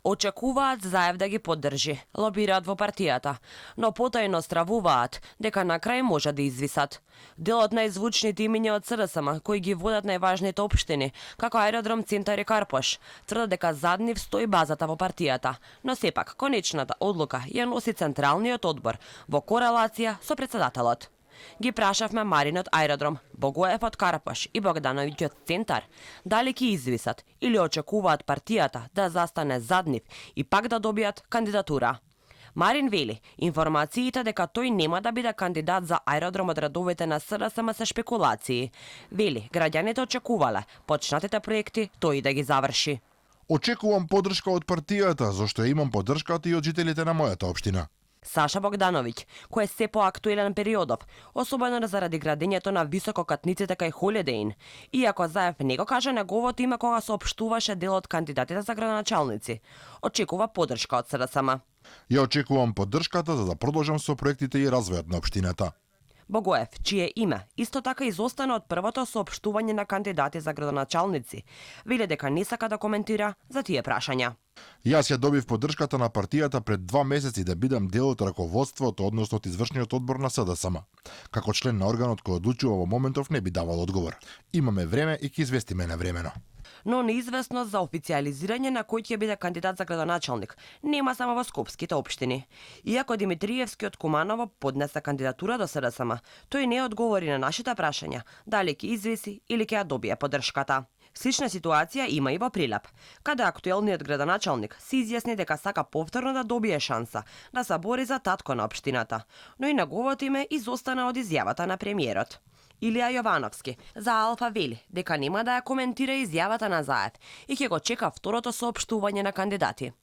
Очекуваат Заев да ги поддржи, лобираат во партијата, но потајно стравуваат дека на крај може да извисат. Дел од најзвучните имиња од СДСМ, кои ги водат најважните општини, како Аеродром Центар и Карпош, тврдат дека зад нив стои базата во партијата, но сепак конечната одлука ја носи Централниот одбор во корелација со председателот. Ги прашавме Марин од Аеродром, Богоев од Карпош и Богдановиќ од Центар, дали ќе извисат или очекуваат партијата да застане зад нив и пак да добијат кандидатура. Марин вели, информациите дека тој нема да биде кандидат за Аеродром од редовите на СДСМ се шпекулации. Вели, граѓаните очекувале почнатите проекти тој да ги заврши. Очекувам поддршка од партијата, зашто имам поддршката и од жителите на мојата општина. Саша Богдановиќ, кој е се поактуелен периодов, особено заради градењето на висококатниците кај Холидеин. Иако Заев не го кажа неговото име кога соопштуваше дел од кандидатите за градоначалници, очекува поддршка од СДСМ. Ја очекувам поддршката за да продолжам со проектите и развојот на општината. Богоев, чие име исто така изостана од првото соопштување на кандидати за градоначалници, вели дека не сака да коментира за тие прашања. Јас ја добив поддршката на партијата пред 2 месеци да бидам дел од раководството, односно од извршниот одбор на СДСМ. Како член на органот кој одлучува во моментов не би давал одговор. Имаме време и ќе известиме навремено. Но неизвестност за официализирање на кој ќе биде кандидат за градоначалник нема само во скопските општини. Иако Димитриевски од Куманово поднесе кандидатура до СДСМ, тој не одговори на нашите прашања дали ќе извиси или ќе ја добие поддршката. Слична ситуација има и во Прилеп, каде актуелниот градоначалник се изјасни дека сака повторно да добие шанса да се бори за татко на општината, но и неговото име изостана од изјавата на премиерот. Илија Јовановски за Алфа вели дека нема да ја коментира изјавата на Заев и ќе го чека второто соопштување на кандидати.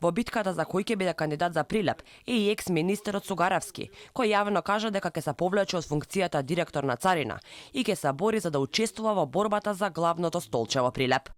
Во битката за кој ќе биде кандидат за Прилеп е и екс-министерот Сугаравски, кој јавно кажа дека ќе се повлече од функцијата директор на Царина и ќе се бори за да учествува во борбата за главното столче во Прилеп.